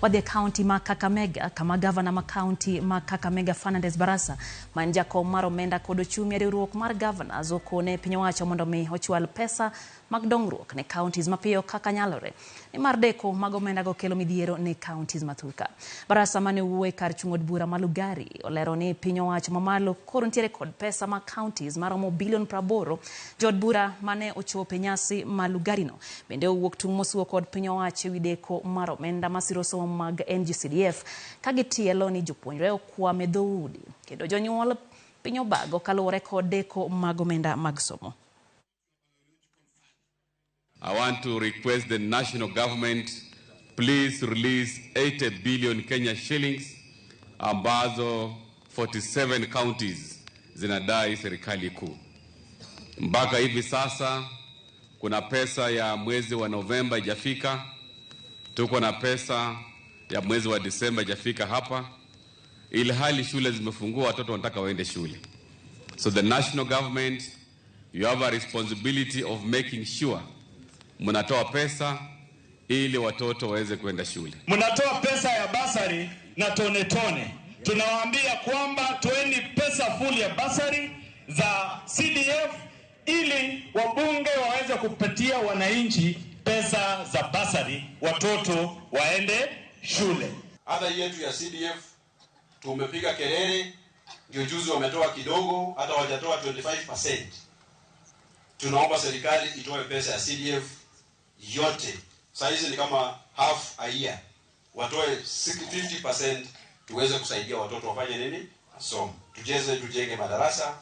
Wadhi e kaunti ma Kakamega kama gavana ma kaunti ma Kakamega Fernandes Barasa ma en jakom mar omenda kod ochumi e riwruok mar governors okone piny owacho mondo mi ochwal pesa mag dongruok ne counties mapiyo kaka nyalore nimar deko mag omendago kelo midhiero ne counties mathuka. Barasa mane owuoyo e kar chung' od bura ma Lugari olero ni piny owacho mamalo koro nitiere kod pesa ma counties maromo bilion 80. Jood bura mane ochopo e nyasi ma Lugarino bende owuok tung' mosuo kod piny owacho ewi deko mar omenda masiro somo mag NGCDF ka gitielo ni jopuonjre okwam e dhoudi kendo jonyuol piny obago kaluwore kod deko mag omenda mag somo. I want to request the national government please release 80 billion Kenya shillings ambazo 47 counties zinadai serikali kuu. Mpaka hivi sasa kuna pesa ya mwezi wa Novemba ijafika, tuko na pesa ya mwezi wa Disemba ijafika hapa, ili hali shule zimefungua, watoto wanataka waende shule. So the national government, you have a responsibility of making sure mnatoa pesa ili watoto waweze kwenda shule. Mnatoa pesa ya basari na tone tone. Tunawaambia kwamba toeni pesa full ya basari za CDF ili wabunge waweze kupatia wananchi pesa za basari, watoto waende shule. Hata yetu ya CDF tumepiga kelele, ndio juzi wametoa kidogo, hata wajatoa 25%. Tunaomba serikali itoe pesa ya CDF yote. Saa hizi ni kama half a year, watoe 50% tuweze kusaidia watoto wafanye nini, somo, tujeze, tujenge madarasa.